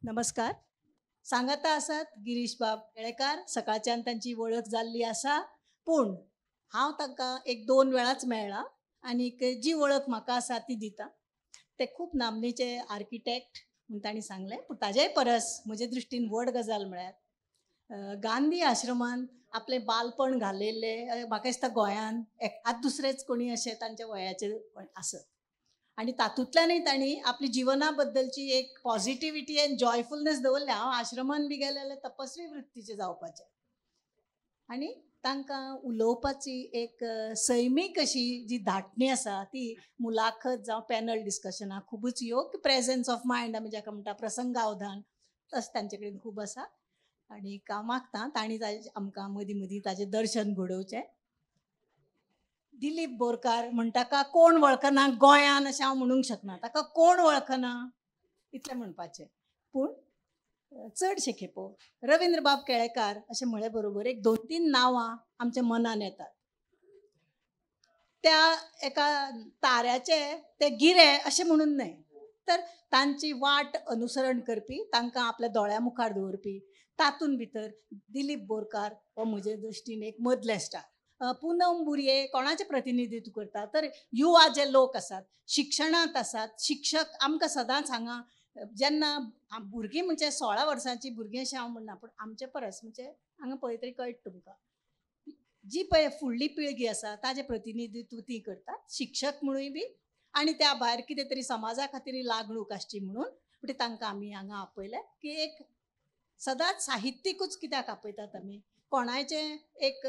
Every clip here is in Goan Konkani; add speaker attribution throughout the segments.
Speaker 1: नमस्कार. सांगाता आसात गिरीश बाब केळेकार. सकाळच्यान तांची वळख जाल्ली आसा, पूण हांव तांकां एक दोन वेळाच मेळ्ळा आनीक जी वळख म्हाका आसा ती दिता. ते खूब नामनेचे आर्किटेक्ट म्हूण तांणी सांगलें, पूण ताजेय परस म्हजे दृश्टीन व्हड गजाल म्हळ्यार गांधी आश्रमान आपलें बालपण घालयल्लें. म्हाका दिसता गोंयान एकाद दुसरेच कोणी अशें तांच्या वयाचे आसत आनी तातूंतल्यानय तांणी आपली जिवना बद्दलची एक पॉझिटिविटी अँड जॉयफुलनेस दवरल्या. हांव आश्रमान बी गेलें जाल्यार तपस्वी वृत्तीचें जावपाचें आनी तांकां उलोवपाची एक सैमीक अशी जी धाटणी आसा ती मुलाखत जावं पॅनल डिस्कशनां खुबूच योग्य. प्रेझेन्स ऑफ मायंड आमी जाका म्हणटा, प्रसंगावधान, तशें तांचे कडेन खूब आसा आनी हांव मागता तांणी आमकां मदीं मदीं ताचें दर्शन घडोवचें. दिलीप बोरकार म्हणटा ताका कोण वळखना गोंयान अशें हांव म्हणूंक शकना, ताका कोण वळखना इतलें म्हणपाचें. पूण चडशे खेपो रवींद्रबाब केळेकार अशें म्हळे बरोबर एक दोन तीन नांवां आमच्या मनान येतात. त्या एका ताऱ्याचे ते गिरे अशें म्हणून न्हय, तर तांची वाट अनुसरण करपी, तांकां आपल्या दोळ्या मुखार दवरपी, तातूंत भितर दिलीप बोरकार हो म्हजे दृश्टीन एक मदले स्टार. पुनम बुरये कोणाचें प्रतिनिधित्व करता, तर युवा जे लोक आसात, शिक्षणांत आसात, शिक्षक आमकां सदांच हांगा जेन्ना भुरगीं म्हणजे 16 वर्सांची भुरगीं अशें हांव म्हणना, पूण आमचे परस म्हणजे हांगा पळय तरी कळटा तुमकां जी पळय फुडली पिळगी आसा ताजें प्रतिनिधित्व ती करतात, शिक्षक म्हणूय बी आनी त्या भायर कितें तरी समाजा खातीर लागणूक आसची म्हणून. म्हणजे तांकां आमी हांगा आपयलें की एक सदांच साहित्यिकूच कित्याक आपयतात आमी, कोणायचें एक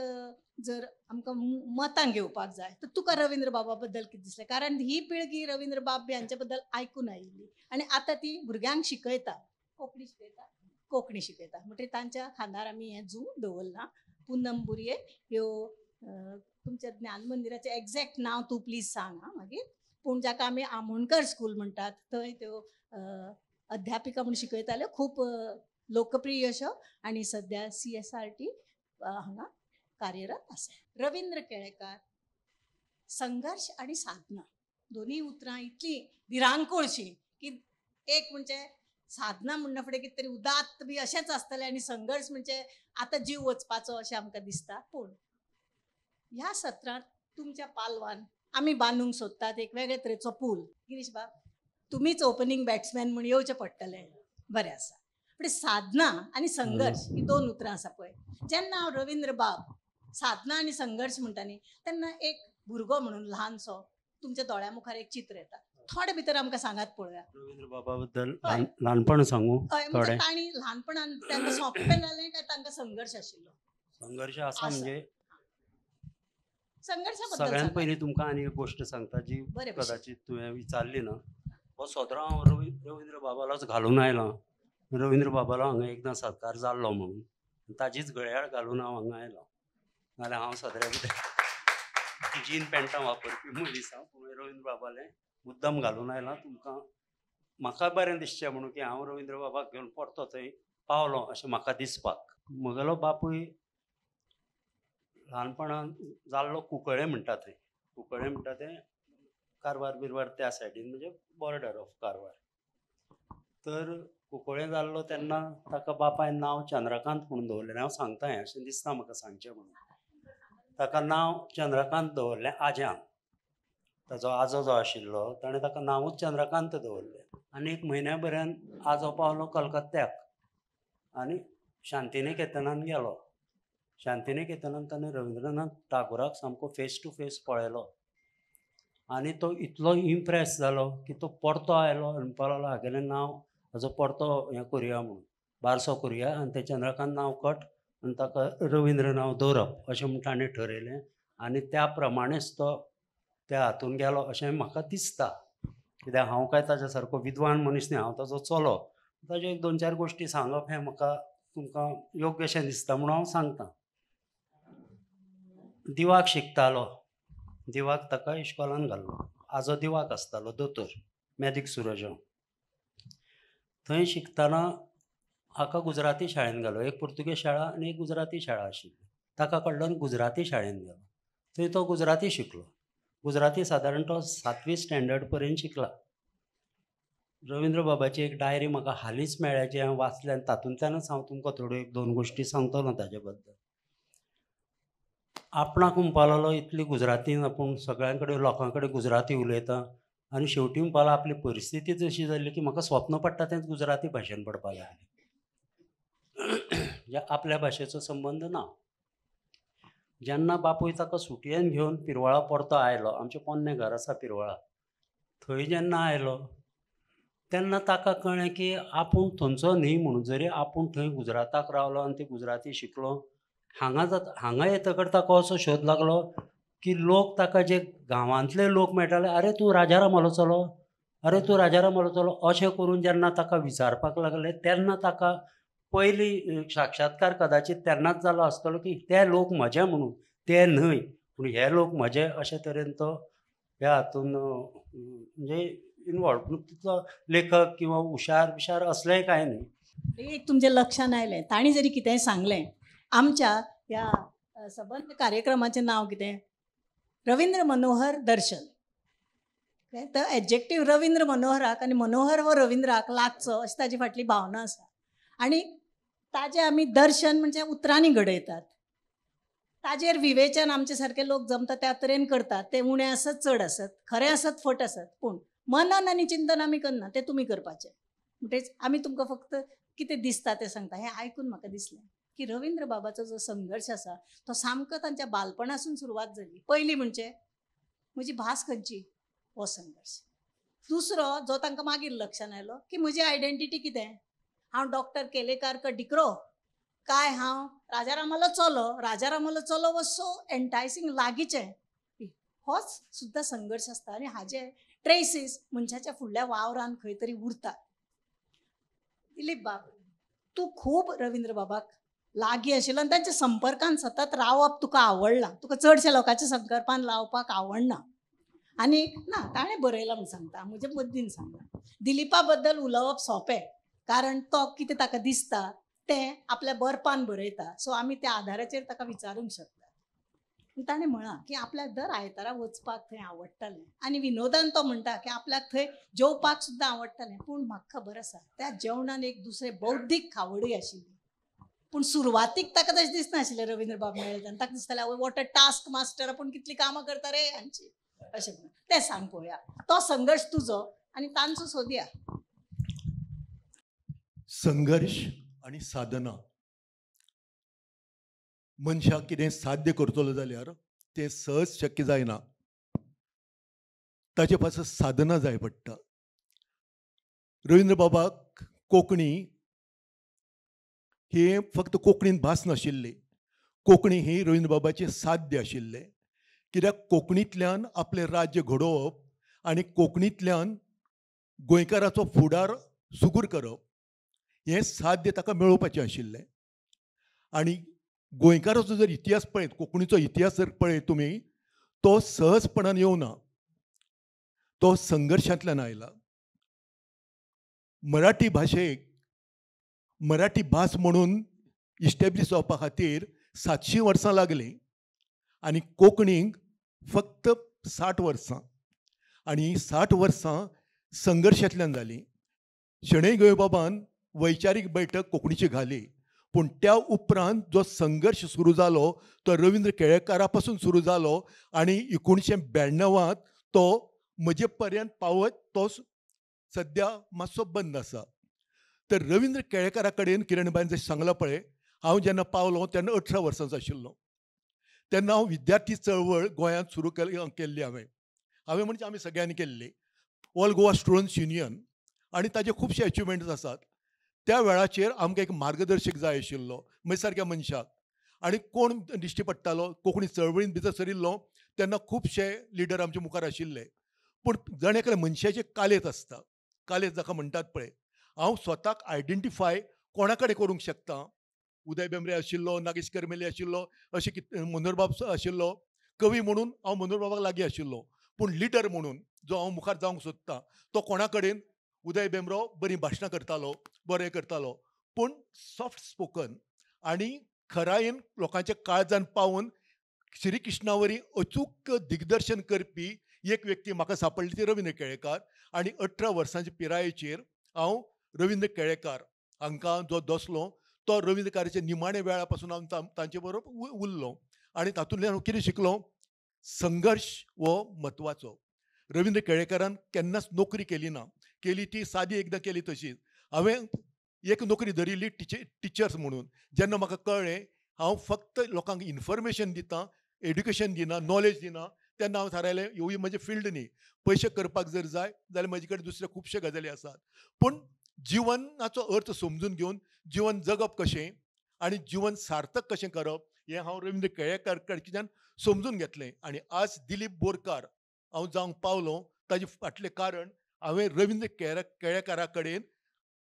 Speaker 1: जर आमकां मतां घेवपाक जाय तर तुका रवींद्र बाबा बद्दल कितें दिसलें, कारण ही पिळगी रवींद्र बाब बी हांचे बद्दल आयकून आयिल्ली आनी आतां ती भुरग्यांक शिकयता, कोंकणी शिकयता, कोंकणी शिकयता, म्हणटकीर तांच्या खांदार आमी हें जूं दवरलां. पुनम बुरये ह्यो तुमच्या ज्ञान मंदिराचें एग्जॅक्ट नांव तूं प्लीज सांग आं मागीर, पूण जाका आमी आमोणकर स्कूल म्हणटात थंय त्यो अध्यापिका म्हूण शिकयताल्यो, खूब लोकप्रिय अश्यो आनी सद्या CSRT हांगा कार्यरत आसा. रवींद्र केळेकार, संघर्श आनी साधना दोनूय उतरां इतलीं भिरांकूळशीं की एक म्हणजे साधना म्हणना फुडें कितें तरी उदात्त बी अशेंच आसतलें आनी संघर्श म्हणजे आतां जीव वचपाचो अशें आमकां दिसता. पूण ह्या सत्रांत तुमच्या पालवान आमी बांदूंक सोदतात एक वेगळे तरेचो पूल. गिरीश बाब, तुमीच ओपनींग बॅट्समॅन म्हूण येवचें पडटलें, बरें आसा. पण साधना आनी संघर्श ही दोन उतरां आसा पळय, जेन्ना हांव रवींद्र बाब साधना आनी संघर्श म्हणटा न्ही तेन्ना एक भुरगो म्हणून ल्हानसो तुमच्या दोळ्या मुखार एक चित्र येता. थोडे भितर आमकां सांगात पळोवया.
Speaker 2: रवींद्र बाबा बद्दल ल्हानपण सांगू?
Speaker 1: म्हणजे तांणी ल्हानपणान तांकां सोंपें जालें काय तांकां संघर्श आशिल्लो?
Speaker 2: संघर्श आसा म्हणजे
Speaker 1: संघर्शा
Speaker 2: सगळ्यांत पयलीं तुमकां आनी एक गोश्ट सांगता जी कदाचित तुवें विचारली ना. हो सदरो हांव रवींद्र बाबालाच घालून आयला. रवींद्र बाबालो हांगा एकदां सत्कार जाल्लो म्हणून ताजीच घड्याळ घालून हांव हांगा आयलो, नाल्यार हांव सदऱ्या कितें जीन पॅन्टां वापरपी मनीस हांव, पूण रवींद्र बाबालें मुद्दम घालून आयला. तुमकां म्हाका बरें दिसचें म्हणून की हांव रवींद्र बाबाक घेवन परतो थंय पावलो अशें म्हाका दिसपाक. म्हगेलो बापूय ल्हानपणान जाल्लो कुंकळे म्हणटा थंय, कुंकळे म्हणटा तें कारवार बिरवार त्या सायडीन, म्हणजे बॉर्डर ऑफ कारवार. तर कुंकळे जाल्लो तेन्ना ताका बापायन नांव चंद्रकांत म्हणून दवरलें. हांव सांगता हें अशें दिसता म्हाका सांगचें म्हणून. ताका नांव चंद्रकांत दवरलें आज्यान, ताजो आजो जो आशिल्लो ताणें ताका नांवूच चंद्रकांत दवरलें. आनी एक म्हयन्या भरान आजो पावलो कलकत्त्याक आनी शांतिनिकेतनान गेलो. शांतिनिकेतनान ताणें रवींद्रनाथ टागोराक सामको फेस टू फेस पळयलो आनी तो इतलो इम्प्रेस जालो की तो परतो आयलो आनी म्हणपाक लागलो हागेलें नांव हाजो परतो हें करुया म्हणून, बारसो करुया आनी तें चंद्रकांत नांव कट आनी ताका रवींद्र नांव दवरप अशें म्हूण ताणें ठरयलें आनी त्या प्रमाणेच तो त्या हातून गेलो अशें म्हाका दिसता. कित्याक हांव काय ताज्या सारको विद्वान मनीस न्ही, हांव ताजो चलो. ताज्यो एक दोन चार गोश्टी सांगप हें म्हाका तुमकां योग्य अशें दिसता म्हणून हांव सांगता. दिवाक शिकतालो, दिवाक ताका इश्कोलान घाल्लो. आजो दिवाक आसतालो दोतोर मेदीक सुरजो. थंय शिकतना हाका गुजराती शाळेन घालो. एक पुर्तुगेज शाळा आनी एक गुजराती शाळा आशिल्ली. ताका कडल्यान गुजराती शाळेन गेलो, थंय तो गुजराती शिकलो. गुजराती सादारण तो 7वी स्टँडर्ड पर्यंत शिकला. रवींद्र बाबाची एक डायरी म्हाका हालींच मेळ्ळ्या, जी हांवें वाचल्या आनी तातूंतल्यानच हांव तुमकां थोड्यो एक दोन गोश्टी सांगतलो ताजे बद्दल. आपणाक म्हणपा लागलो इतली गुजरातीन आपूण सगळ्यां कडेन लोकां कडेन गुजराती उलयता आनी शेवटी म्हणपा लागलो आपली परिस्थितीच अशी जाल्ली की म्हाका स्वप्न पडटा तेंच गुजराती भाशेन पडपाक लागलें, म्हणजे आपल्या भाशेचो संबंद ना. जेन्ना बापूय ताका सुटयेन घेवन पिरवळा परतो आयलो, आमचें पोन्नें घर आसा पिरवळा, थंय जेन्ना आयलो तेन्ना ताका कळ्ळें की आपूण थंयचो न्ही म्हणून जरी आपूण थंय गुजराताक रावलो आनी ती गुजराती शिकलो, हांगा जाता हांगा येतकर ताका असो शोध लागलो की लोक ताका जे गांवांतले लोक मेळटाले, अरे तूं राजारामालो चलो, अरे तूं राजारामालो चलो, अशें करून जेन्ना ताका विचारपाक लागले तेन्ना ताका पयली साक्षात्कार कदाचित तेन्नाच जालो आसतलो की ते लोक म्हजे म्हणून, ते न्हय पूण हे लोक म्हजे, अशे तरेन तो ह्या हातून म्हणजे इनवॉल्व. पूण तितलो लेखक किंवा हुशार बिशार असलेंय कांय न्हय.
Speaker 1: एक तुमच्या लक्षान आयलें, तांणी जरी कितेंय सांगलें, आमच्या ह्या सबंद कार्यक्रमाचें नांव कितें, रवींद्र मनोहर दर्शन. तर एडजेक्टीव रवींद्र मनोहराक आनी मनोहर हो रवींद्राक लागचो अशी ताजी फाटली भावना आसा आनी ताजें आमी दर्शन म्हणजे उतरांनी घडयतात, ताजेर विवेचन आमचे सारके लोक जमता त्या तरेन करतात, ते उणें आसत चड आसत, खरें आसत फट आसत, पूण मनन आनी चिंतन आमी करना, तें तुमी करपाचें. म्हणटेच आमी तुमकां फक्त कितें दिसता तें सांगता. हें आयकून म्हाका दिसलें की रवींद्र बाबाचो जो संघर्श आसा तो सामको तांच्या बालपणासून सुरवात जाली. पयली म्हणजे म्हजी भास खंयची हो संघर्श, दुसरो जो तांकां मागीर लक्षान आयलो की म्हजी आयडेंटिटी कितें, हांव डॉक्टर केलेकार का डिकरो काय हांव राजारामालो चलो, राजारामालो चलो वॉज सो एंटायसींग लागींचें, होच सुद्दां संघर्श आसता आनी हाजे ट्रेसीस मनशाच्या फुडल्या वावरान खंय तरी उरतात. दिलीप बाब, तूं खूब रवींद्र बाबाक लागीं आशिल्लो आनी तांच्या संपर्कान सतत रावप तुका आवडलां, तुका चडशा लोकांच्या संपर्कान रावपाक आवडना. आनी ना ताणें बरयलां म्हूण सांगता, म्हजे मद्दीन सांगता, दिलीपा बद्दल उलोवप सोंपें कारण तो कितें ताका दिसता तें आपल्या बरपान बरयता, सो आमी त्या आधाराचेर ताका विचारूंक शकता. ताणें म्हळां की आपल्याक दर आयतारा वचपाक थंय आवडटालें आनी विनोदान तो म्हणटा की आपल्याक थंय जेवपाक सुद्दां आवडटालें, पूण म्हाका खबर आसा त्या जेवणान एक दुसरें बौद्धीक खावडूय आशिल्ली. पूण सुरवातीक ताका तशें दिसनाशिल्लें रवींद्र बाब मेळ्ळे तेन्ना, ताका दिसतालें आवय what a task master, आपूण कितलीं कामां करता रे हांची, अशें म्हणून. तें सांग पळोवया, तो संघर्श तुजो आनी तांचो सोदया.
Speaker 3: संघर्श आनी साधना, मनशाक कितें साध्य करतलो जाल्यार तें सहज शक्य जायना, ताचे पासत साधना जाय पडटा. रवींद्र बाबाक कोंकणी ही फक्त कोंकणीन भास नाशिल्ली, कोंकणी ही रवींद्र बाबाचें साध्य आशिल्लें, कित्याक कोंकणींतल्यान आपलें राज्य घडोवप आनी कोंकणींतल्यान गोंयकाराचो फुडार सुगूर करप हें साध्य ताका मेळोवपाचें आशिल्लें. आनी गोंयकाराचो जर इतिहास पळयत, कोंकणीचो इतिहास जर पळयत तुमी, तो सहजपणान येवना, तो संघर्शांतल्यान आयला. मराठी भाशेक मराठी भास म्हणून इस्टेब्लीश जावपा खातीर 700 वर्सां लागलीं आनी कोंकणीक फक्त 60 वर्सां, आनी 60 वर्सां संघर्शांतल्यान जालीं. शणै गोंयबाबान वैचारीक बैठक कोंकणीची घाली, पूण त्या उपरांत जो संघर्श सुरू जालो तो रवींद्र केळेकारा पासून सुरू जालो आनी 1992 तो म्हजे पर्यंत पावत तो सद्या मातसो बंद आसा. तर रवींद्र केळेकारा कडेन किरणबायन जशें सांगलां पळय, हांव जेन्ना पावलो तेन्ना 18 वर्सांचो आशिल्लो, तेन्ना हांव विद्यार्थी चळवळ गोंयांत सुरू केल्ली हांवें म्हणजे आमी सगळ्यांनी केल्ली, ऑल गोवा स्टुडंट्स युनियन, आनी ताजे खुबशे अचिवमेंट्स आसात. त्या वेळाचेर आमकां एक मार्गदर्शक जाय आशिल्लो म्हज्या सारक्या मनशाक, आनी कोण दिश्टी पडटालो, कोंकणी चळवळीन भितर सरिल्लो तेन्ना खुबशे लिडर आमचे मुखार आशिल्ले, पूण जण एकल्या मनशाचे कालेत आसता, कालेत जाका म्हणटात पळय, हांव स्वताक आयडेंटिफाय कोणा कडेन करूंक शकता. उदय बेमरे आशिल्लो, नागेश करमेली आशिल्लो, अशें कितें मनोहरबाब आशिल्लो, कवी म्हणून हांव मनोहरबाबाक लागीं आशिल्लो, पूण लिडर म्हणून जो हांव मुखार जावंक सोदता तो कोणा कडेन, उदय बेमरो बरीं भाशणां करतालो, बरें करतालो, पूण सॉफ्ट स्पोकन आनी खरायेन लोकांच्या काळजान पावून श्रीकृष्णावरी अचूक दिग्दर्शन करपी एक व्यक्ती म्हाका सापडली ती रवींद्र केळेकार. आनी 18 वर्सांच्या पिरायेचेर हांव रविंद्र केळेकार हांकां जो दसलो तो रविंद्र केळेकाराच्या निमाणे वेळा पासून हांव तांचे बरोबर उरलो आनी तातूंतल्यान हांव कितें शिकलो, संघर्श हो म्हत्वाचो. रविंद्र केळेकारान केन्नाच नोकरी केली ना, केली ती सादी एकदां केली तशीच. हांवें एक नोकरी धरिल्ली टिचर्स म्हणून. जेन्ना म्हाका कळ्ळें हांव फक्त लोकांक इन्फॉर्मेशन दितां, एड्युकेशन दिना, नॉलेज दिना, तेन्ना हांव थारायलें ह्यूय म्हजें फिल्ड न्ही. पयशे करपाक जर जाय जाल्यार म्हजे कडेन दुसरे खुबशे गजाली आसात, पूण जिवनाचो अर्थ समजून घेवन जिवन जगप कशें आनी जिवन सार्थक कशें करप हें हांव रविंद्र केळेकार कडच्यान समजून घेतलें. आनी आज दिलीप बोरकार हांव जावंक पावलो ताजे फाटलें कारण हांवें रविंद्र केळेकारा कडेन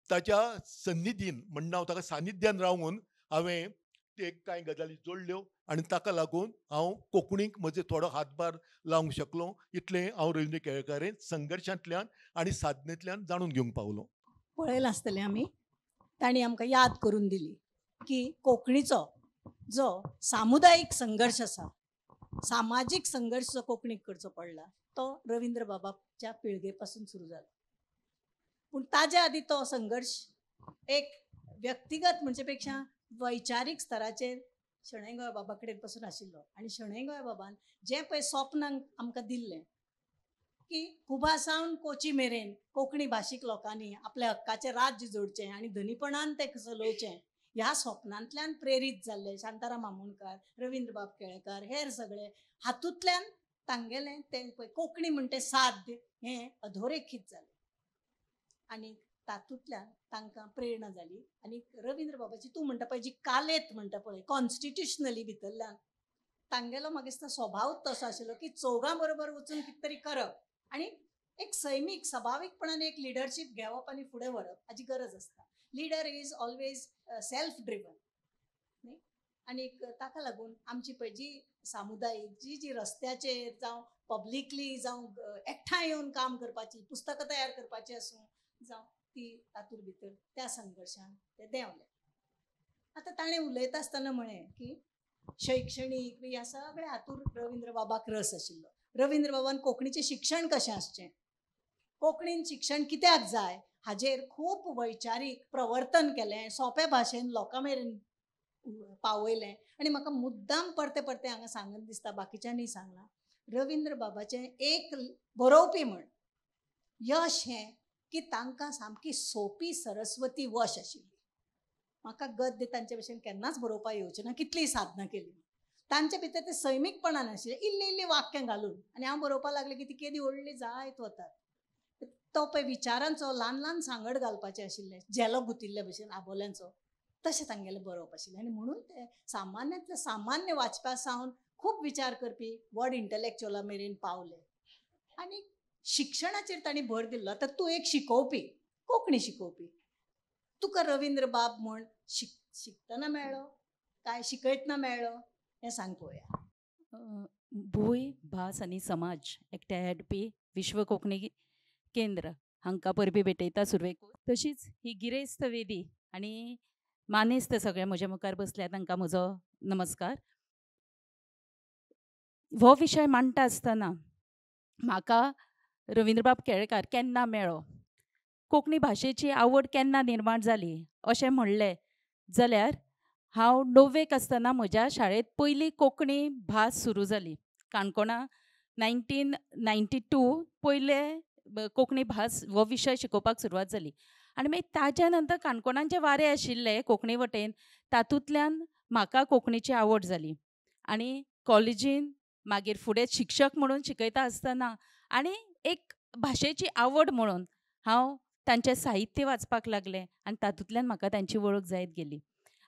Speaker 3: ताच्या सन्निधीन, म्हणून हांव ताका सानिध्यान रावून हांवें ते कांय गजाली जोडल्यो आनी ताका लागून हांव कोंकणीक म्हजो थोडो हातभार लावंक शकलो. इतलें हांव रविंद्र केळेकारेन संघर्शांतल्यान आनी साधनेंतल्यान जाणून घेवंक पावलो.
Speaker 1: पळयलां आसतलें आमी, तांणी आमकां याद करून दिली की कोंकणीचो जो सामुदायीक संघर्श आसा, सामाजीक संघर्श जो कोंकणीक करचो पडला तो रविंद्र बाबाच्या पिळगे पासून सुरू जालो. पूण ताज्या आदी तो संघर्श एक व्यक्तिगत म्हणचे पेक्षा वैचारीक स्तराचेर शणै गोंयबाबा कडेन पासून आशिल्लो. आनी शणै गोंयबाबान जें पळय स्वप्नांक आमकां दिल्लें की कुबा सावन कोची मेरेन कोंकणी भाशीक लोकांनी आपल्या हक्काचें राज्य जोडचें आनी धनीपणान तें चलोवचें, ह्या स्वप्नांतल्यान प्रेरीत जाल्ले शांताराम आमोणकार, रविंद्रबाब केळेकार, हेर सगळे हातूंतल्यान तांगेलें तें पळय कोंकणी म्हण तें साध्य हें अधोरेखीत जालें आनी तातूंतल्यान तांकां प्रेरणा जाली. आनी रविंद्र बाबाची तूं म्हणटा पळय जी कालेत म्हणटा पळय कॉन्स्टिट्युशनली भितरल्यान तांगेलो म्हाका दिसता स्वभावच तसो आशिल्लो की चौगां बरोबर वचून कितें तरी करप आनी एक सैमीक सभावीकपणान एक लिडरशीप घेवप आनी फुडें व्हरप हाजी गरज आसता. Leader is always self driven न्ही. आनी ताका लागून आमची पळय जी सामुदायीक जी जी रस्त्याचेर जावं पब्लिकली जावं एकठांय येवन काम करपाची, पुस्तकां तयार करपाची आसूं जावं, ती तातूंत भितर त्या संघर्शान ते देंवले. आतां ताणें उलयता आसतना म्हळें की शैक्षणीक बी ह्या सगळ्या हातूंत रविंद्र बाबाक रस आशिल्लो. रविंद्र बाबान कोंकणीचें शिक्षण कशें आसचें, कोंकणीन शिक्षण कित्याक जाय हाजेर खूब वैचारीक प्रवर्तन केलें, सोंपे भाशेन लोकां मेरेन पावयलें. आनी म्हाका मुद्दाम परते परते हांगा सांगन दिसता, बाकीच्यांनी सांगलां, रविंद्र बाबाचें एक बरोवपी म्हण यश हें की तांकां सामकी सोंपी सरस्वती वश आशिल्ली. म्हाका गद्य तांचे भशेन केन्नाच बरोवपाक येवचें ना, कितलीय साधना केली. तांचे भितर ते सैमीकपणान आशिल्लें, इल्लीं इल्लीं वाक्यां घालून आनी हांव बरोवपाक लागलें की ती केदी व्हडली जायत वतात. तो पळय विचारांचो ल्हान ल्हान सांगड घालपाचें आशिल्लें, झेलो गुंतिल्ले भशेन आबोल्यांचो, तशें तांगेलें बरोवप आशिल्लें. आनी म्हणून ते सामान्यांतले सामान्य वाचप्या सावन खूब विचार करपी व्हड इंटलेक्चुअला मेरेन पावले. आनी शिक्षणाचेर तांणी भर दिल्लो. आतां तूं एक शिकोवपी, कोंकणी शिकोवपी, तुका रविंद्र बाब म्हूण शिकतना मेळ्ळो काय शिकयतना मेळ्ळो हें सांग पळोवया.
Speaker 4: भूंय, भास आनी समाज एकठांय हाडपी विश्व कोंकणी केंद्र हांकां परबीं भेटयता सुरवेक. तशीच ही गिरेस्त वेदी आनी मानेस्त सगळे म्हज्या मुखार बसल्या तांकां म्हजो नमस्कार. हो विशय मांडटा आसतना म्हाका रविंद्रबाब केळेकार केन्ना मेळ्ळो, कोंकणी भाशेची आवड केन्ना निर्माण जाली अशें म्हणलें जाल्यार हांव णव्वेक आसतना म्हज्या शाळेंत पयली कोंकणी भास सुरू जाली. काणकोणा 1992 पयले कोंकणी भास हो विशय शिकोवपाक सुरवात जाली. आनी मागीर ताज्या नंतर काणकोणान जे वारें आशिल्लें कोंकणी वटेन तातूंतल्यान म्हाका कोंकणीची आवड जाली. आनी कॉलेजीन मागीर फुडें शिक्षक म्हणून शिकयता आसतना आनी एक भाशेची आवड म्हणून हांव तांचें साहित्य वाचपाक लागलें आनी तातूंतल्यान म्हाका तांची वळख जायत गेली.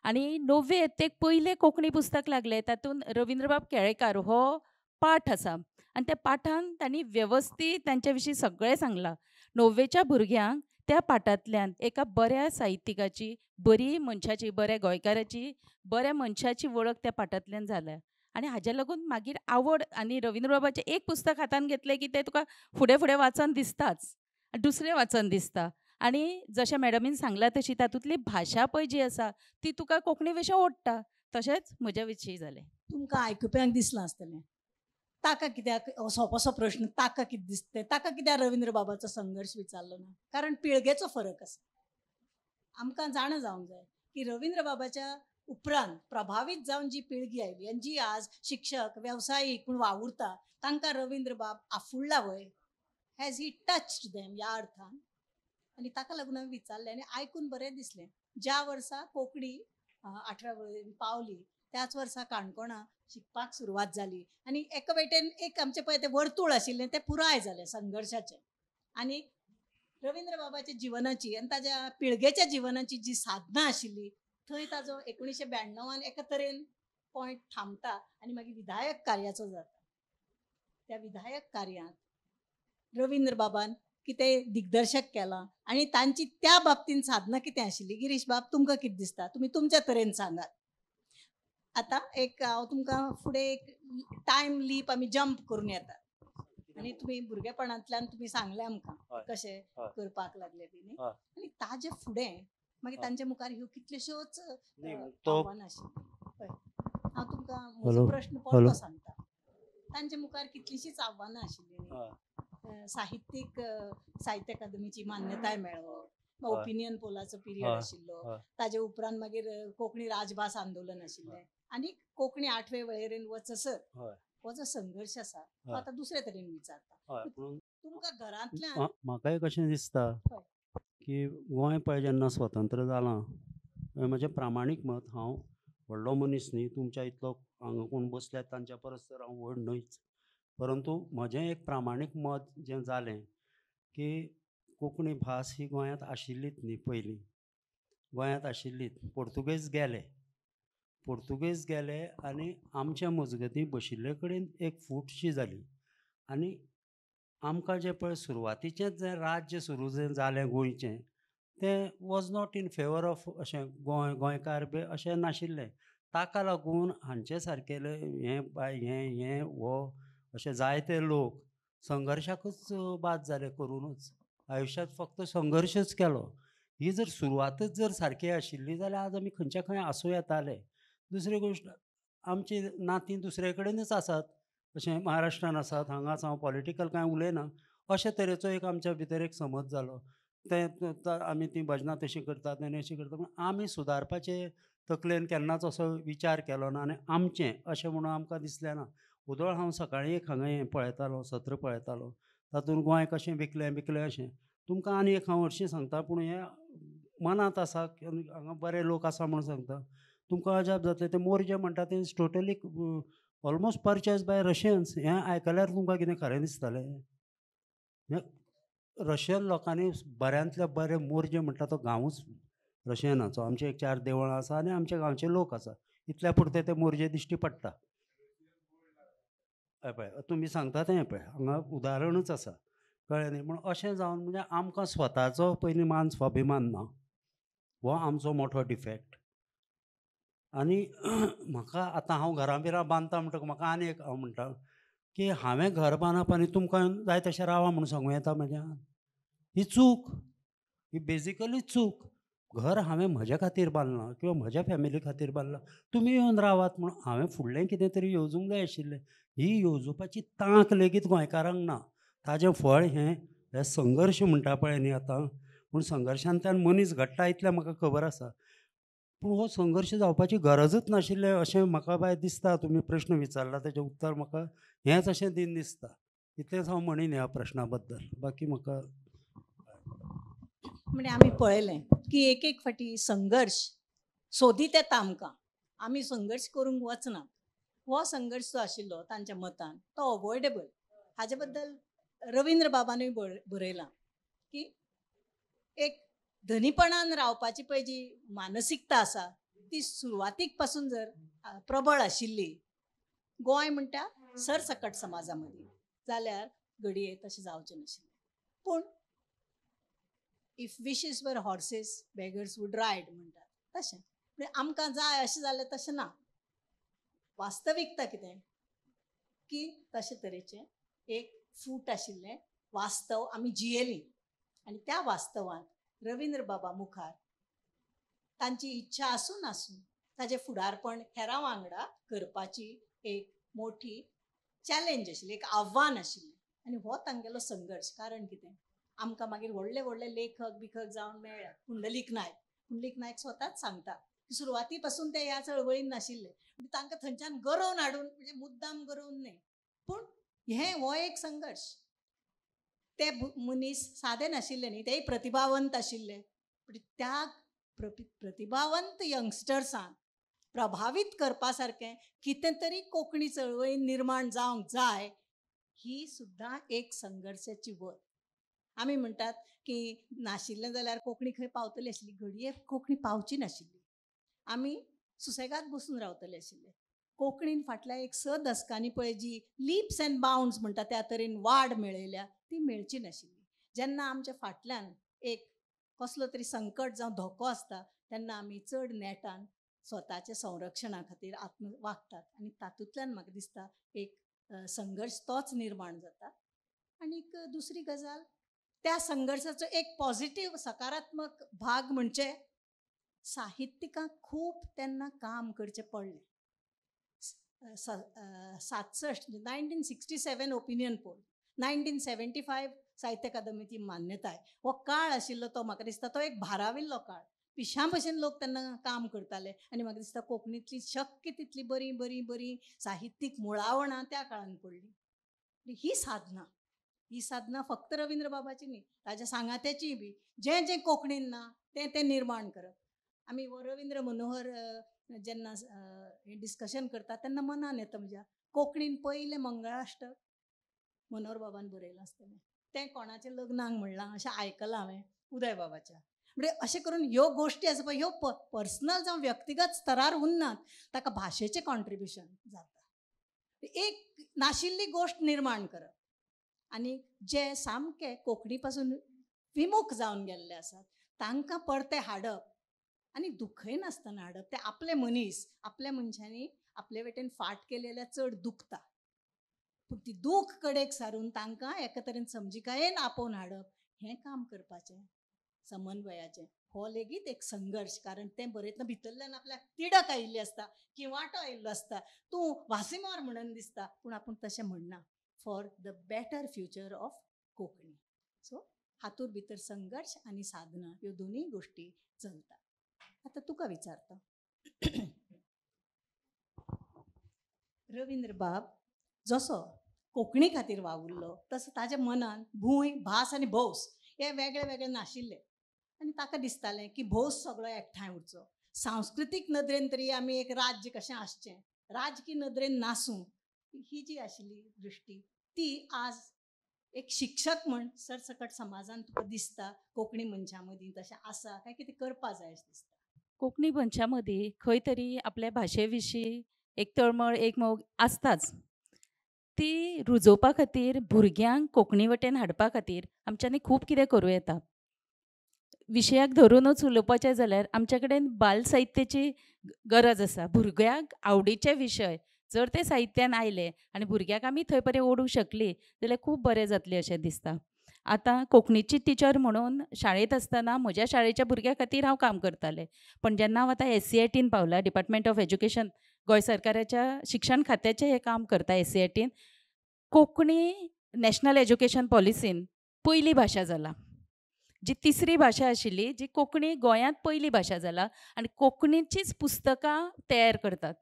Speaker 4: आनी णव्वे यत्तेक पयलें कोंकणी पुस्तक लागलें तातूंत रविंद्रबाब केळेकार हो पाठ आसा आनी त्या पाठान तांणी वेवस्थीत तांच्या विशीं सगळें सांगलां. णव्वेच्या भुरग्यांक त्या पाठांतल्यान एका बऱ्या साहित्यिकाची, बरी मनशाची, बऱ्या गोंयकाराची, बऱ्या मनशाची वळख त्या पाठांतल्यान जाल्या. आनी हाज्या लागून मागीर आवड आनी रविंद्रबाबाचें एक पुस्तक हातान घेतलें की तें तुका फुडें फुडें वाचन दिसताच, दुसरें वाचन दिसता. आनी जशें मॅडमीन सांगलां तशी तातूंतली भाशा पळय जी आसा ती तुका कोंकणी विशीं ओडटा, तशेंच म्हज्या विशीं जालें.
Speaker 1: तुमकां आयकुप्यांक दिसलां आसतलें ताका कित्याक सोंपोसो प्रश्न, ताका कितें दिसतें, ताका कित्याक रविंद्र बाबाचो संघर्श विचारलो ना? कारण पिळगेचो फरक आसा. आमकां जाणा जावंक जाय की रविंद्र बाबाच्या उपरांत प्रभावीत जावन जी पिळगी आयली आनी जी आज शिक्षक वेवसायीक म्हूण वावुरता तांकां रविंद्र बाब आफुडला व्हय? हॅज he touched them ह्या अर्थान. आनी ताका लागून हांवें विचारलें आनी आयकून बरें दिसलें. ज्या वर्सा कोंकणी 8व्या वळेरेन पावली त्याच वर्सा काणकोणा शिकपाक सुरवात जाली आनी एका वटेन एक आमचें पळय तें वर्तूळ आशिल्लें तें पुराय जालें संघर्शाचें. आनी रविंद्र बाबाच्या जिवनाची आनी ताज्या पिळगेच्या जिवनाची जी साधना आशिल्ली थंय ताजो 1992 एका तरेन पॉयंट थांबता आनी मागीर विधायक कार्याचो जाता. त्या विधायक कार्यांत रविंद्र बाबान कितें दिग्दर्शक केलां आनी तांची त्या बाबतीन साधना कितें आशिल्ली, गिरीश बाब तुमकां कितें दिसता, तुमी तुमच्या तरेन सांगात. आतां एक हांव तुमकां फुडें एक टायम लीप आमी जंप करून येतात आनी तुमी भुरगेपणांतल्यान तुमी सांगलें आमकां कशें करपाक लागले बी न्ही, आनी ताजे फुडें मागीर तांच्या मुखार ह्यो कितल्योश्योच आव्हानां आशिल्लीं. हांव तुमकां म्हजो प्रश्न परतो सांगता. तांच्या मुखार कितलींशींच आव्हानां आशिल्लीं न्ही, साहित्यीक साहित्य अकादमीची मान्यताय मेळप, ओपिनियन पोलाचो पिरियड आशिल्लो, ताजे उपरांत मागीर कोंकणी राजभास आंदोलन आशिल्लें आनी कोंकणी 8वे वळेरेन वचसर हो जो संघर्श आसा तो आतां दुसरे तरेन विचारता तुमकां घरांतल्यान.
Speaker 2: म्हाका एक अशें दिसता की गोंय पळय जेन्ना स्वतंत्र जालां, म्हजें प्रामाणीक मत, हांव व्हडलो मनीस न्ही, तुमच्या इतलो हांगा कोण बसल्यात तांच्या परस तर हांव व्हड न्हयच, परंतु म्हजें एक प्रामाणीक मत जें जालें की कोंकणी भास ही गोंयांत आशिल्लीच न्ही, पयलीं गोंयांत आशिल्लीच. पोर्तुगेज गेले, पोर्तुगेज गेले आनी आमच्या मजगतीं बशिल्ले कडेन एक फूटशी जाली आनी आमकां जें पळय सुरवातीचेंच जें राज्य सुरू जें जालें गोंयचें तें was not in favour of अशें गोंय गोंयकार बी अशें नाशिल्लें. ताका लागून हांचे सारकेले हें बाय हें हें हो अशे जायते लोक संघर्शाकूच बाद जाले करुनूच, आयुश्यांत फक्त संघर्शच केलो. ही जर सुरवातच जर सारकी आशिल्ली जाल्यार आज आमी खंयच्या खंय आसूं येताले. दुसरी गोश्ट, आमची नातीं दुसरे कडेनच आसात, अशें महाराष्ट्रान आसात, हांगाच हांव पॉलिटिकल कांय उलयना, अशे तरेचो एक आमच्या भितर एक समज जालो. तें आमी तीं भजनां तशीं करतात आनी अशीं करतात, पूण आमी सुदारपाचे तकलेन केन्नाच असो विचार केलो ना आनी आमचें अशें म्हणून आमकां दिसलें ना. उदळ हांव सकाळीं एक हांगा हें पळयतालो, सत्र पळयतालो, तातूंत गोंय कशें विकलें बिकलें अशें. तुमकां आनी एक हांव हरशीं सांगता, पूण हें मनांत आसा, हांगा बरे लोक आसा म्हणून सांगता, तुमकां अजाप जातलें. ते मोरजे म्हणटा तें is totally almost purchase by Russians. हें आयकल्यार तुमकां कितें खरें दिसतलें? हें रशियन लोकांनी बऱ्यांतले बरे मोरजे म्हणटा तो गांवूच रशियनाचो. आमचे एक 4 देवळां आसा आनी आमच्या गांवचे लोक आसा, इतल्या पुरते ते मोरजे दिश्टी पडटा. हय पळय तुमी सांगता तें पळय हांगा उदाहरणूच आसा, कळ्ळें न्ही? पूण अशें जावन म्हणजे आमकां स्वताचो पयलीं मान स्वाभिमान ना, हो आमचो मोठो डिफेक्ट. आनी म्हाका आतां हांव घरां बिरां बांदता म्हणटकच म्हाका आनी एक हांव म्हणटा की हांवें घर बांदप आनी तुमकां जाय तशें रावा म्हणून सांगूं येता म्हज्यान? ही चूक, ही बेजिकली चूक. घर हांवें म्हज्या खातीर बांदलां किंवा म्हज्या फॅमिली खातीर बांदलां, तुमी येवन रावात म्हणून हांवें फुडलें कितें तरी येवजूंक जाय आशिल्लें. ही येवजुपाची तांक लेगीत गोंयकारांक ना. ताजें फळ हें हे संघर्श म्हणटा पळय न्ही आतां, पूण संघर्शांतल्यान मनीस घडटा इतलें म्हाका खबर आसा, पूण हो संघर्श जावपाची गरजच नाशिल्लें अशें म्हाका बाय दिसता. तुमी प्रश्न विचारला तेजें उत्तर म्हाका हेंच अशें दिन दिसता, इतलेंच हांव म्हणीन ह्या प्रश्ना बद्दल. बाकी म्हाका
Speaker 1: म्हणजे आमी पळयलें की एक एक फाटी संघर्श सोदीत येता आमकां, आमी संघर्श करूंक वचना. हो संघर्श जो आशिल्लो तांच्या मतान तो अवॉयडेबल. हाजे बद्दल रविंद्र बाबानूय बरयलां की एक धनीपणान रावपाची पळय जी मानसिकता आसा ती सुरवातीक पासून जर प्रबळ आशिल्ली गोंय म्हणटा सरसकट समाजा मदीं जाल्यार घडये तशें जावचें नाशिल्लें. पूण if wishes were horses beggars would ride म्हणटात तशें, म्हणजे आमकां जाय अशें जालें तशें ना. वास्तविकता कितें की तशे तरेचें एक फूट आशिल्लें वास्तव आमी जियेलीं आनी त्या वास्तवांत रविंद्र बाबा मुखार तांची इच्छा आसूं नासूं ताजें फुडारपण हेरां वांगडा करपाची एक मोठी चॅलेंज आशिल्ली, एक आव्हान आशिल्लें. आनी हो तांगेलो संघर्श. कारण कितें, आमकां मागीर व्हडले व्हडले लेखक बिखक जावन मेळ्ळे. पुंडलीक नायक, पुंडलीक नायक स्वताच सांगता की सुरवाती पासून ते ह्या चळवळीन नाशिल्ले, तांकां थंयच्यान गरोवन हाडून, म्हणजे मुद्दाम गरोवन न्हय, पूण हें हो एक संघर्श. ते मनीस सादे नाशिल्ले न्ही, तेय प्रतिभावंत आशिल्ले, पूण त्या प्रतिभावंत यंगस्टर्सांक प्रभावीत करपा सारकें कितें तरी कोंकणी चळवळीन निर्माण जावंक जाय, ही सुद्दां एक संघर्शाची वत. आमी म्हणटात की नाशिल्लें जाल्यार कोंकणी खंय पावतली आशिल्ली, घडये कोंकणी पावची नाशिल्ली, आमी सुसेगाद बसून रावतले आशिल्ले. कोंकणीन फाटल्या एक 6 दसकांनी पळय जी लिप्स अँड बाउंड्स म्हणटा त्या तरेन वाड मेळयल्या ती मेळची नाशिल्ली. जेन्ना आमच्या फाटल्यान एक कसलो तरी संकट जावं धोको आसता तेन्ना आमी चड नेटान स्वताच्या संरक्षणा खातीर आत्म वागतात आनी तातूंतल्यान म्हाका दिसता एक संघर्श तोच निर्माण जाता. आनीक दुसरी गजाल, त्या संघर्शाचो एक पॉझिटीव सकारात्मक भाग म्हणजे साहित्यिकांक खूब तेन्ना काम करचें पडलें. 67 1967 ओपिनियन पोल, 1975 साहित्य अकादमीची मान्यताय, हो काळ आशिल्लो तो म्हाका दिसता तो एक भाराविल्लो काळ. पिशां भशेन लोक तेन्ना काम करताले आनी म्हाका दिसता कोंकणींतली शक्य तितली बरी बरी बरी साहित्यीक मुळावणां त्या काळान पडली. ही साधना, ही साधना फक्त रवींद्र बाबाची न्ही, ताज्या सांगात्याचीय बी, जें जें कोंकणीन ना तें तें निर्माण करप. आमी रवींद्र मनोहर जेन्ना हें डिस्कशन करता तेन्ना मनान येता म्हज्या, कोंकणीन पयलें मंगळाष्टक मनोहर बाबान बरयलां आसतलें, तें कोणाच्या लग्नाक म्हणलां अशें आयकलां हांवें उदय बाबाच्या. म्हणजे अशें करून ह्यो गोश्टी आसा पळय, ह्यो पर्सनल जावं व्यक्तिगत स्तरार उरनात, ताका भाशेचें कॉन्ट्रिब्युशन जाता. एक नाशिल्ली गोश्ट निर्माण करप आनी जे सामके कोंकणी पासून विमुख जावन गेल्ले आसात तांकां परते हाडप आनी दुखय नासतना हाडप. ते आपले मनीस, आपल्या मनशांनी आपले वटेन फाट केलेल्या चड दुखता, पूण ती दूख कडेक सारून तांकां एका तरेन समजिकायेन आपोवन हाडप हें काम करपाचें, समन्वयाचें. हो लेगीत एक संघर्श, कारण तें बरयतना भितरल्यान आपल्याक तिडक आयिल्ली आसता, किंवाटो आयिल्लो आसता, तूं वासीमार म्हणून दिसता, पूण आपूण तशें म्हणना, for the better future of Konkani. So हातूंत भितर संघर्श आनी साधना ह्यो दोनूय गोश्टी चलता. आतां तुका विचारता, रवींद्र बाब जसो कोंकणी खातीर वावुरलो तसो ताज्या मनान भूंय, भास आनी भौस हे वेगळे वेगळे नाशिल्ले आनी ताका दिसतालें की भौस सगळो एकठांय उरचो, सांस्कृतीक नदरेन तरी आमी एक राज्य कशें आसचें, राजकीय नदरेन नासूं, ही जी आशिल्ली दृश्टी ती आज एक शिक्षक म्हण सरसकट समाजान तुका दिसता कोंकणी मनशां मदीं तशें आसा काय कितें करपा जाय अशें दिसता?
Speaker 4: कोंकणी मनशां मदीं खंय तरी आपल्या भाशे विशीं एक तळमळ, एक मोग आसताच. ती रुजोवपा खातीर, भुरग्यांक कोंकणी वटेन हाडपा खातीर आमच्यांनी खूब कितें करूं येता. विशयाक धरुनूच उलोवपाचें जाल्यार आमच्या कडेन बाल साहित्याची गरज आसा. भुरग्यांक आवडीचे विशय जर ते साहित्यान आयले आनी भुरग्यांक आमी थंय पर्यंत ओडूंक शकली जाल्यार खूब बरें जातलें अशें दिसता. आतां कोंकणीची टिचर म्हणून शाळेंत आसतना म्हज्या शाळेच्या भुरग्यां खातीर हांव काम करतालें, पण जेन्ना हांव आतां SCERT पावलां, डिपार्टमेंट ऑफ एज्युकेशन, गोंय सरकाराच्या शिक्षण खात्याचें हें काम करता SCERT, Konkani national education पॉलिसीन पयली भाशा जाला, जी तिसरी भाशा आशिल्ली जी कोंकणी गोंयांत पयली भाशा जाला आनी कोंकणीचीच पुस्तकां तयार करतात.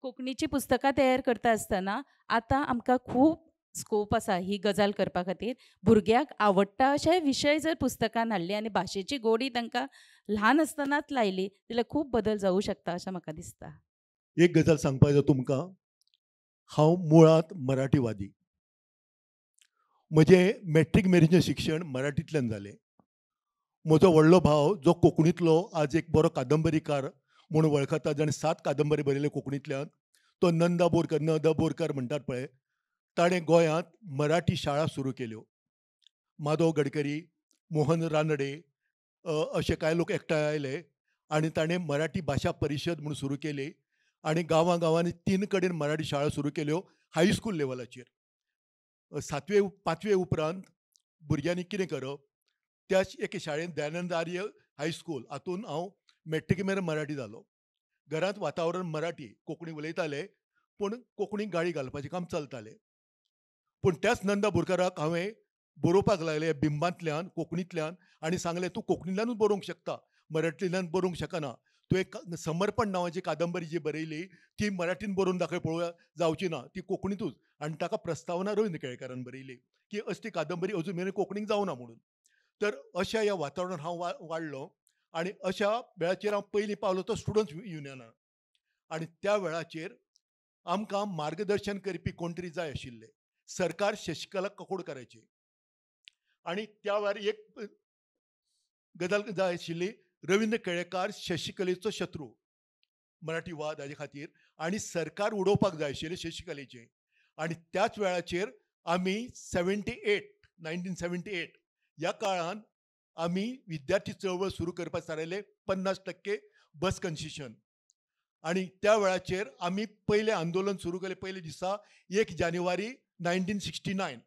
Speaker 4: कोंकणीची पुस्तकां तयार करता आसतना आतां आमकां खूब स्कोप आसा ही गजाल करपा खातीर. भुरग्यांक आवडटा अशे विशय जर पुस्तकान हाडले आनी भाशेची गोडी तांकां ल्हान आसतनाच लायली जाल्यार खूब बदल जावूं शकता अशें म्हाका दिसता.
Speaker 3: एक गजाल सांगपाक जाय तुमकां, हांव मुळांत मराठीवादी. म्हजें मॅट्रीक मेरेनचें शिक्षण मराठींतल्यान जालें. म्हजो व्हडलो भाव जो कोंकणींतलो आज एक बरो कादंबरीकार म्हूण वळखता, जाणें 7 कादंबरी बरयल्यो कोंकणींतल्यान, तो नंदा बोरकर, न the Borkar म्हणटात पळय, ताणें गोंयांत मराठी शाळा सुरू केल्यो. माधव गडकरी, मोहन रानडे अशे कांय लोक एकठांय आयले आनी ताणें मराठी भाशा परिशद म्हूण सुरू केली आनी गांवां गांवांनी 3 कडेन मराठी शाळा सुरू केल्यो हायस्कूल लेवलाचेर. 7वे 5वे उपरांत भुरग्यांनी कितें करप, त्या एके शाळेंत दयानंद आर्य हायस्कूल हातूंत हांव मॅट्रिके मेरेन मराठी जालो. घरांत वातावरण मराठी, कोंकणी उलयताले पूण कोंकणीक गाळी घालपाचें काम चलतालें. पूण त्याच नंदा बोरकाराक हांवें बरोवपाक लागलें बिंबांतल्यान, कोंकणींतल्यान, आनी सांगलें तूं कोंकणींतल्यानूच बरोवंक शकता, मराठींतल्यान बरोवंक शकना. तूं एक समर्पण नांवाची कादंबरी जी बरयली ती मराठीन बरोवन दाखय पळोवया, जावची ना, ती कोंकणींतूच. आनी ताका प्रस्तावना रवींद्र केळेकारान बरयली की असली कादंबरी अजून मेरेन कोंकणीक जावना म्हणून. तर अशा ह्या वातावरणांत हांव वाडलो आनी अशा वेळाचेर हांव पयलीं पावलो तो स्टुडंट्स युनियनान. आनी त्या वेळाचेर आमकां मार्गदर्शन करपी कोण तरी जाय आशिल्ले. सरकार शशिकला काकोडकाराची. आनी त्या वेळार एक गजाल जाय आशिल्ली, रवींद्र केळेकार शशिकलेचो शत्रू, मराठी वाद हाजे खातीर, आनी सरकार उडोवपाक जाय आशिल्लें शशिकलेचें. आनी त्याच वेळाचेर आमी 1978 ह्या काळान आमी विद्यार्थी चळवळ सुरू करपाक थारायलें, 50% बस कन्सेशन. आनी त्या वेळाचेर आमी पयलें आंदोलन सुरू केलें पयले दिसा 1 जानेवारी 1969.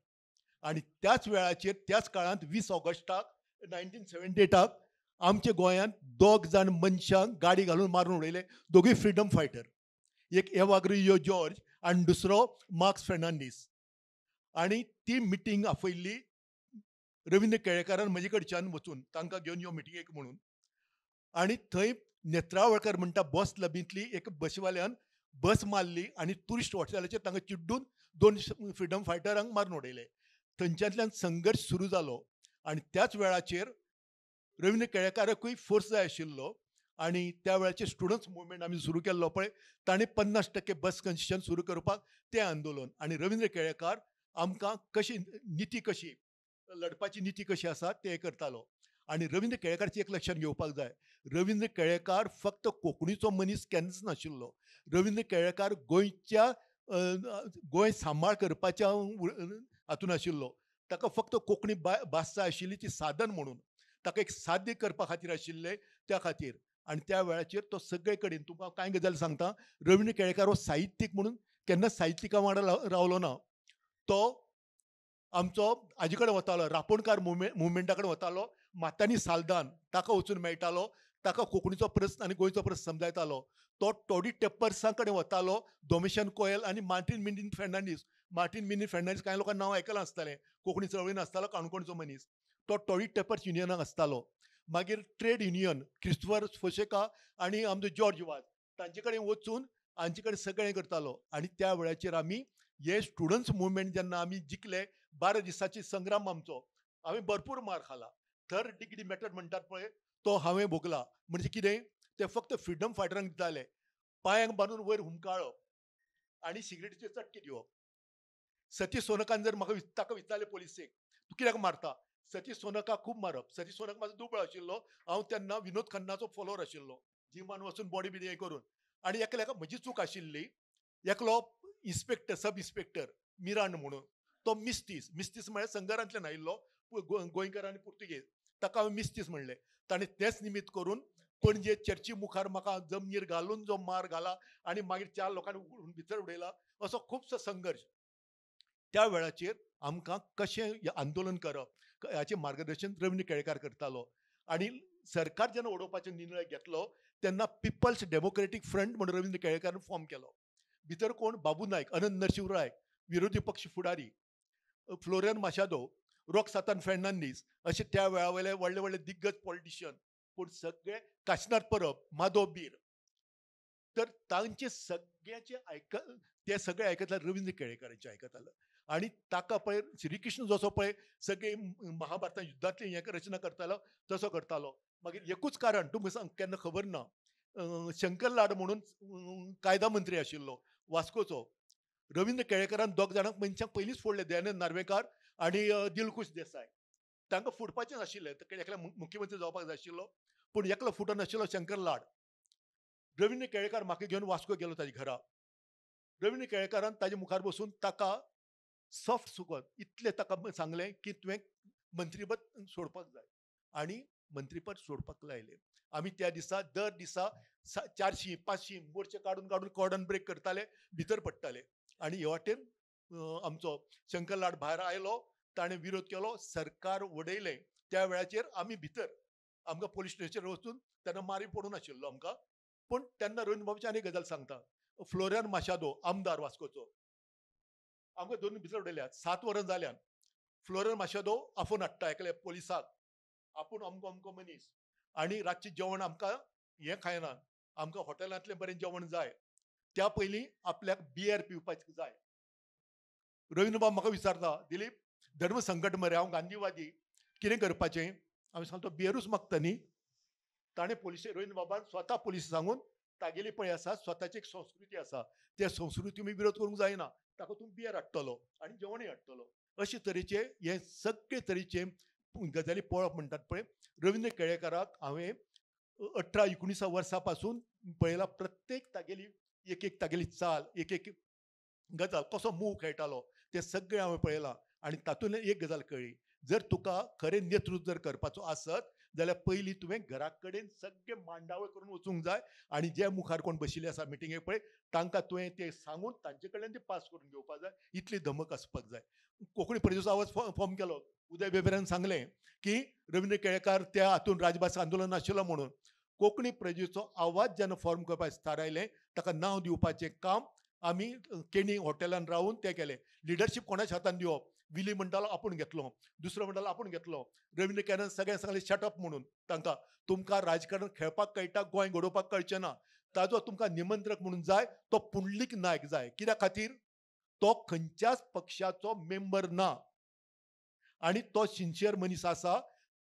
Speaker 3: आनी त्याच वेळाचेर त्याच काळांत 20 ऑगस्टाक 1978 आमच्या गोंयांत 2 जाण मनशांक गाडी घालून मारून उडयले, दोगूय फ्रिडम फायटर, एक एवाग्रियो जॉर्ज आनी दुसरो मार्क्स फेर्नांडीस. आनी ती मिटींग आपयल्ली रवींद्र केळेकारान म्हजे कडच्यान वचून तांकां घेवन यो मिटिंगेक म्हणून. आनी थंय नेत्रावळकर म्हणटा बस लबींतली एक बसवाल्यान बस मारली आनी ट्युरिस्ट हॉटेलाचेर तांकां चिड्डून 2 फ्रिडम फायटरांक मारून उडयले. थंयच्यांतल्यान संघर्श सुरू जालो. आनी त्याच वेळाचेर रवींद्र केळेकाराकूय फोर्स जाय आशिल्लो आनी त्या वेळाचेर स्टुडंट्स मुवमेंट आमी सुरू केल्लो पळय, ताणें 50% बस कन्सेशन सुरू करपाक तें आंदोलन. आनी रवींद्र केळेकार आमकां कशी निती, कशी लढपाची निती कशी आसा तें करतालो. आनी रवींद्र केळेकारची एक लक्षात घेवपाक जाय, रवींद्र केळेकार फक्त कोंकणीचो मनीस केन्नाच नाशिल्लो. रवींद्र केळेकार गोंयच्या गोंय सांबाळ करपाच्या हातून आशिल्लो. ताका फक्त कोंकणी भास जाय आशिल्ली ती साधन म्हणून, ताका एक साध्य करपा खातीर आशिल्लें त्या खातीर. आनी त्या वेळाचेर तो सगळे कडेन, तुमकां कांय गजाली सांगता, रवींद्र केळेकार हो साहित्यीक म्हणून केन्नाच साहित्यिका वांगडा रावलो ना. तो आमचो हाजे कडेन वतालो, रापोणकार मुवमेंटा कडेन वतालो, मातानी साल्दान ताका वचून मेळटालो, ताका कोंकणीचो प्रस्न आनी गोंयचो प्रस्न समजायतालो. तो टॉडी टेपर्सां कडेन वतालो, डोमेशन कोयल आनी मार्टीन मिनीन फेर्नांडीस. मार्टीन मिनीन फेर्नांडीस कांय लोकांक नांव आयकलां आसतलें, कोंकणी चळवळीन आसतालो, काणकोणचो मनीस. तो टॉडी टेपर्स युनियनाक आसतालो. मागीर ट्रेड युनियन क्रिस्तोफर फोसेका आनी आमचो जॉर्ज वाज तांचे कडेन वचून हांचे कडेन सगळें करतालो. आनी त्या वेळाचेर आमी हे स्टुडंट्स मुवमेंट जेन्ना आमी जिखले, 12 दिसांची संग्राम आमचो, हांवें भरपूर मार खाला. थर्ड डिग्री मॅटर म्हणटात पळय तो हांवें भोगला. म्हणजे कितें, ते फक्त फ्रिडम फायटरांक दिताले, पांयांक बांदून वयर हुमकाळप आनी सिगरेटीचे चटके दिवप. सतीश सोनकान जर म्हाका ताका विचारलें पोलिसेक, तूं कित्याक मारता, सतीश सोनका खूब मारप. सतीश सोनक म्हाजो दुबळो आशिल्लो, हांव तेन्ना विनोद खन्नाचो फॉलोवर आशिल्लो, जिमान वचून बॉडी बी हें करून. आनी एकल्या म्हजी चूक आशिल्ली, एकलो इन्स्पेक्टर, सब इन्स्पेक्टर मिरांड म्हणून, तो मिस्तीस, मिस्तीस म्हळ्यार संगरांतल्यान आयिल्लो, गोंयकार आनी पुर्तुगेज, ताका हांवें मिस्तीस म्हणलें. ताणें तेंच निमित्त करून पणजे चर्ची मुखार म्हाका जमनीर घालून जो मार घाला आनी मागीर 4 लोकांनी भितर उडयला, असो खुबसो संघर्श. त्या वेळाचेर आमकां कशें आंदोलन करप हाचें मार्गदर्शन रवींद्र केळेकार करतालो. आनी सरकार जेन्ना उडोवपाचो निर्णय घेतलो तेन्ना पिपल्स डेमोक्रेटीक फ्रंट म्हणून रवींद्र केळेकारान फॉर्म केलो. भितर कोण, बाबू नायक, अनंत नरशिंव राय, विरोधी पक्ष फुडारी, फ्लोरियन माशादो, रॉक सातान फेर्नांडीस, अशे त्या वेळा वयले व्हडले व्हडले दिग्गज पॉलिटिशियन, पूण सगळे काशनाथ परब, माधव बीर, तर तांचे सगळ्याचे आयक ते सगळे आयकतले रवींद्र केळेकारांचे आयकताले. आनी ताका पळय श्रीकृष्ण जसो पळय सगळे महाभारता युद्धांतली हें रचना करतालो तसो करतालो. मागीर एकूच कारण तुमकां केन्ना खबर ना, शंकर लाड म्हणून कायदा मंत्री आशिल्लो वास्कोचो, रवींद्र केळेकारान 2 जाणांक मनशांक पयलींच फोडले, दयानंद नार्वेकार आनी दिलखुश देसाय. तांकां फुटपाचें नाशिल्लें, एकल्या मुख्यमंत्री जावपाक जाय आशिल्लो, पूण एकलो फुटो नाशिल्लो शंकर लाड. रवींद्र केळेकार म्हाका घेवन वास्को गेलो ताज्या घरा. रवींद्र केळेकारान ताजे मुखार बसून ताका सॉफ्ट सुकत इतलें ताका सांगलें की तुवें मंत्रीपद सोडपाक जाय, आनी मंत्रीपद सोडपाक लायलें. आमी त्या दिसा दर दिसा 400-500 मोर्चे काडून काडून कॉर्डन ब्रेक करताले, भितर पडटाले. आनी हे वाटेन आमचो शंकर लाड भायर आयलो, ताणें विरोध केलो, सरकार वडयलें. त्या वेळाचेर आमी भितर, आमकां पोलीस स्टेशनार वचून तेन्ना मारी पडून आशिल्लो आमकां. पूण तेन्ना रवींद्रबाबाची आनी गजाल सांगता, फ्लोरियन माशादो आमदार वास्कोचो आमकां दोन भितर उडयल्यात 7 वरां जाल्यान फ्लोरियन माशादो आफोवन हाडटा एकले पोलिसाक आपूण अमको अमको मनीस आनी रातचें जेवण आमकां हें खायना आमकां हॉटेलांतलें बरें जेवण जाय त्या पयलीं आपल्याक बियर पिवपाक जाय. रवीन्द्रबाब म्हाका विचारता दिलीप धर्म संकट मरे हांव गांधीवादी कितें करपाचें हांवें सांगतो बियरूच मागता न्ही. ताणें पोलिसे रवीन्द्रबाबान स्वता पोलीस सांगून तागेली पळय आसा स्वताची एक संस्कृती आसा त्या संस्कृती तुमी विरोध करूंक जायना ताका तूं बियर हाडटलो आनी जेवणूय हाडटलो. अशे तरेचे हे सगळे तरेचे गजाली पळोवप म्हणटात पळय. रवीन्द्र केळेकाराक हांवें 18-19 वर्सां पासून पळयला प्रत्येक तागेली एक एक तागेली चाल एक एक गजाल कसो मूव खेळटालो तें सगळें हांवें पळयलां आनी तातूंतल्यान एक गजाल कळ्ळी जर तुका खरें नेतृत्व जर करपाचो आसत जाल्यार पयलीं तुवें घरा कडेन सगळें मांडावळ करून वचूंक जाय आनी जे मुखार कोण बशिल्ले आसा मिटिंगेक पळय तांकां तुवें तें सांगून तांचे कडल्यान तें पास करून घेवपाक जाय इतली धमक आसपाक जाय. कोंकणी प्रजेचो आवाज फॉर्म केलो उदय बेबऱ्यान सांगलें की रवीन्द्र केळेकार त्या हातून राजभास आंदोलन आशिल्लो म्हणून कोंकणी प्रजेचो आवाज जेन्ना फॉर्म करपाक थारायलें ताका नांव दिवपाचें काम आमी केणी हॉटेलान रावून तें केलें. लिडरशीप कोणाच्या हातान दिवप विली म्हणटालो आपूण घेतलो दुसरो म्हणटालो आपूण घेतलो रवीन्द्र केळेकारान सगळ्यांक सांगलें शटअप म्हणून तांकां तुमकां राजकारण खेळपाक कळटा गोंय घडोवपाक कळचें ना ताजो तुमकां निमंत्रक म्हणून जाय तो पुंडलीक नायक जाय कित्या खातीर तो खंयच्याच पक्षाचो मेंबर ना आनी तो सिन्सियर मनीस आसा.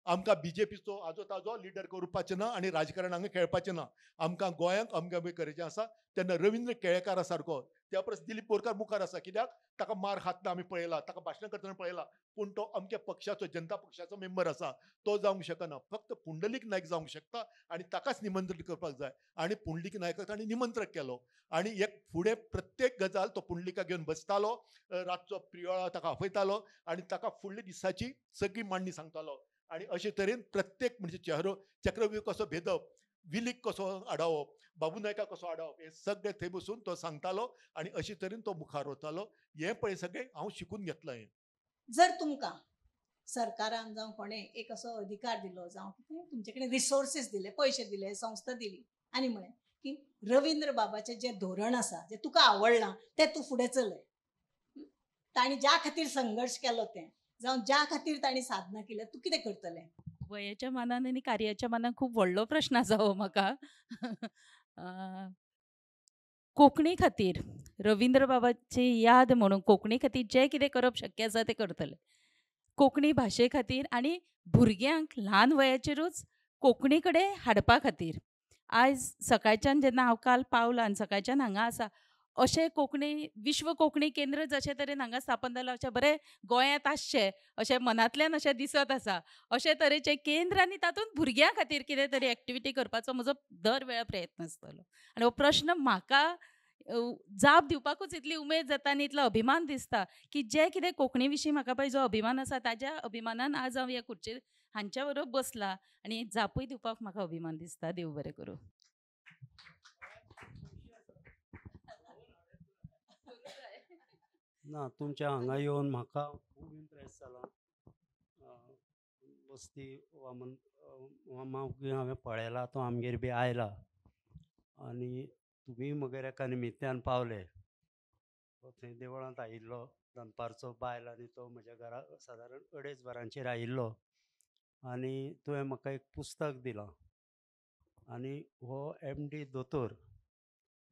Speaker 3: आमकां बीजेपीचो आजो ताजो लिडर करपाचें ना आनी राजकारण हांगा खेळपाचें ना आमकां गोंयांक अमकें करचें आसा. तेन्ना रवीन्द्र केळेकारा सारको त्या परस दिलीप बोरकार मुखार आसा कित्याक ताका मार खातना आमी पळयला ताका भाशणां करतना पळयला पूण तो अमक्या पक्षाचो जनता पक्षाचो मेंबर आसा तो जावंक शकना फक्त पुंडलीक नायक जावंक शकता आनी ताकाच निमंत्रण करपाक जाय आनी पुंडलीक नायकाक ताणें निमंत्रण केलो आनी एक फुडें प्रत्येक गजाल तो पुंडलिकाक घेवन बसतालो रातचो प्रियोळा ताका आपयतालो आनी ताका फुडल्या दिसाची सगळी मांडणी सांगतालो आनी अशे तरेन प्रत्येक म्हणजे चेहरो चक्रव्यूह कसो भेदप विलीक कसो आडावप बाबू नायका कसो आडावप हें सगळें थंय बसून तो सांगतालो आनी अशे तरेन तो मुखार वतालो. हें पळय सगळें हांव शिकून घेतलां. हें
Speaker 1: जर तुमकां सरकारान जावं कोणें एक असो अधिकार दिलो जावं कितें तुमचे कडेन रिसोर्सीस दिले पयशे दिले संस्था दिली आनी म्हळें की रवीन्द्र बाबाचें जें धोरण आसा जें तुका आवडलां तें तूं फुडें चलय तांणी ज्या खातीर संघर्श केलो तें जावं ज्या खातीर तांणी साधना केल्या तूं कितें करतलें?
Speaker 4: वयाच्या मानान आनी कार्याच्या मानान खूब व्हडलो प्रश्न आसा हो म्हाका. कोंकणी खातीर रवीन्द्र बाबाची याद म्हणून कोंकणी खातीर जें कितें करप शक्य आसा तें करतलें. कोंकणी भाशे खातीर आनी भुरग्यांक ल्हान वयाचेरूच कोंकणी कडेन हाडपा खातीर आयज सकाळच्यान जेन्ना हांव काल पावलां आनी सकाळच्यान हांगा आसा अशें कोंकणी विश्व कोंकणी केंद्र जशें तरेन हांगा स्थापन जालां अशें बरें गोंयांत आसचें अशें मनांतल्यान अशें दिसत आसा. अशे तरेचें केंद्र आनी तातूंत भुरग्यां खातीर कितें तरी एक्टिविटी करपाचो म्हजो दर वेळा प्रयत्न आसतलो आनी हो प्रश्न म्हाका जाप दिवपाकूच इतली उमेद जाता आनी इतलो अभिमान दिसता की जें कितें कोंकणी विशीं म्हाका पळय जो अभिमान आसा ताज्या अभिमानान आज हांव ह्या खुर्चेर हांच्या बरोबर बसलां आनी जापूय दिवपाक म्हाका अभिमान दिसता. देव बरें करूं.
Speaker 2: ना तुमच्या हांगा येवन म्हाका खूब इम्प्रेस जाला. बस्ती वामन मामाक हांवें पळयला तो आमगेर बी आयला आनी तुमी म्हगेर एका निमित्यान पावले. तो थंय देवळांत आयिल्लो दनपारचो बायल आनी तो म्हज्या घरा सादारण 2.5 वरांचेर आयिल्लो आनी तुवें म्हाका एक पुस्तक दिलां आनी हो MD दोतोर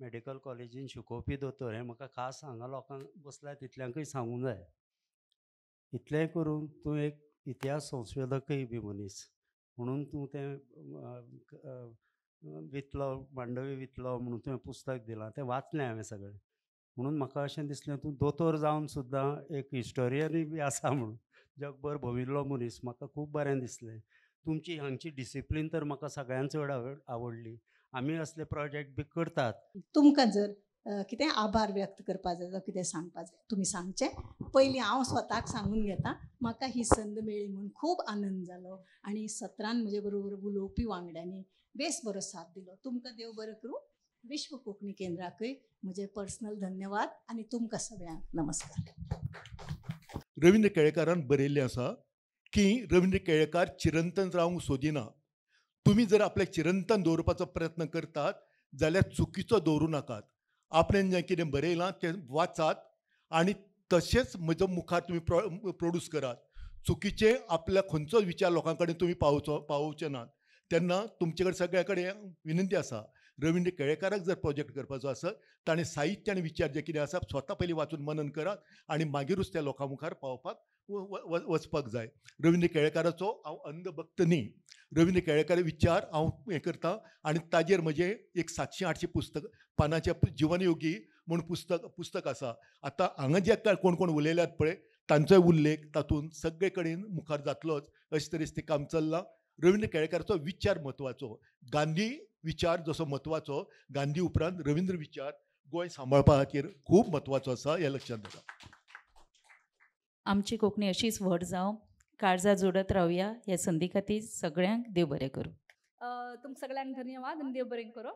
Speaker 2: मेडिकल कॉलेजीन शिकोवपी दोतोर हें म्हाका खास हांगा लोकांक बसल्या तितल्यांकूय सांगूंक जाय. इतलेंय करून तूं एक इतिहास संशोधकय बी मनीस म्हणून तूं तें वितलो मांडवी वितलो म्हणून तुवें पुस्तक दिलां तें वाचलें हांवें सगळें म्हणून म्हाका अशें दिसलें तूं दोतोर जावन सुद्दां एक हिस्टोरियनूय बी आसा म्हणून जगभर भोंविल्लो मनीस म्हाका खूब बरें दिसलें. तुमची हांगची डिसिप्लीन तर म्हाका सगळ्यांत चड आवडली. आमी असले प्रोजेक्ट बी करतात.
Speaker 1: तुमकां जर कितें आभार व्यक्त करपा जाय जावं कितें सांगपा जाय तुमी सांगचें. पयलीं हांव स्वताक सांगून घेता म्हाका ही संद मेळ्ळी म्हूण खूब आनंद जालो आनी सत्रान म्हजे बरोबर उलोवपी वांगड्यांनी बेस बरो साथ दिलो. तुमकां देव बरें करूं. विश्व कोंकणी केंद्राकय म्हजे पर्सनल धन्यवाद आनी तुमकां सगळ्यांक नमस्कार.
Speaker 3: रवीन्द्र केळेकारान बरयल्लें आसा की रवीन्द्र केळेकार चिरंतन रावंक सोदिना. तुमी जर आपल्याक चिरंतन दवरपाचो प्रयत्न करतात जाल्यार चुकीचो दवरूं नाकात. आपणें जें कितें बरयलां तें वाचात आनी तशेंच म्हजो मुखार तुमी प्रोड्यूस करात. चुकीचें आपल्या खंयचोच विचार लोकां कडेन तुमी पावोवचे नात. तेन्ना तुमचे कडेन सगळ्या कडेन विनंती आसा, रवींद्र केळेकाराक जर प्रोजेक्ट करपाचो आसत ताणें साहित्य आनी विचार जे कितें आसा स्वता पयलीं वाचून मनन करात आनी मागीरूच त्या लोकां मुखार पावपाक वचपाक जाय. रवींद्र केळेकाराचो हांव अंधभक्त न्ही, रवींद्र केळेकार विचार हांव हें करता आनी ताजेर म्हजें एक 700-800 पुस्तक पानाचें जिवनयोगी म्हूण पुस्तक आसा. आतां हांगा जे कोण कोण उलयल्यात पळय तांचोय उल्लेख तातूंत सगळे कडेन मुखार जातलोच अशे तरेन तें काम चल्लां. रवींद्र केळेकाराचो विचार म्हत्वाचो, गांधी विचार जसो म्हत्वाचो, गांधी उपरांत रवींद्र विचार गोंय सांबाळपा खातीर खूब म्हत्वाचो आसा हें लक्षांत दवरात.
Speaker 4: आमची कोंकणी अशीच व्हड जावं, काळजा जोडत रावया. ह्या संदी खातीर सगळ्यांक देव बरें करूं.
Speaker 5: तुमकां सगळ्यांक धन्यवाद आनी देव बरें करूं.